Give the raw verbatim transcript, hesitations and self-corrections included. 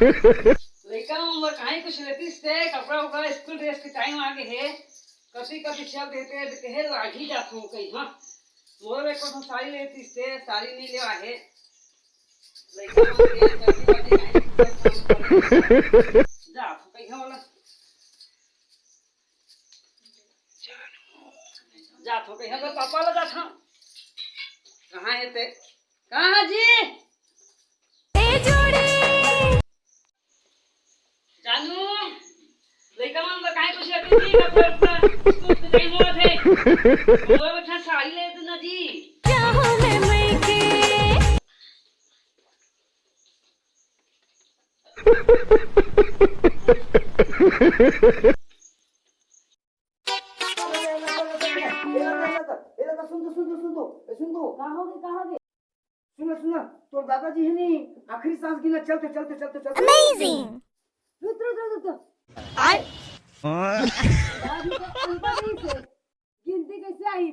लइका मन बर काहीं कुछ लेतिस ते, कपड़ा उपड़ा, स्कूल ड्रेस के टाइम आ गे हे। कभी कभी चल देते, कहे लागी जात हूँ कहीं, हाँ। मोर एक ठो साड़ी लेतिस ते, साड़ी नहीं लेवा हे। लइका मन के जल्दी बाजी नहीं, जा, कहीं वाला। जात हो कहीं, हम पापा ला जात हन। कहाँ हे ते? कहाँ जी? जानू, लइका मन बर काहे कुछ लेतिस जी, कपड़ा उपड़ा, स्कूल के टाइम होवत हे। मोर बर एक ठन साड़ी ले दे ना जी। ए दादा, ए दादा, सुन तो, सुन तो, सुन तो, ए, सुन तो। का हो गे, का हो गे? सुन ना, सुन ना, तोर दादाजी हे नी, आखिरी सांस गिना, चलते, चलते, चलते, चलते। Amazing! रुक, रुक, रुक, रुक। आय। दादी तो अंदर ही से, गिनती कैसे आई?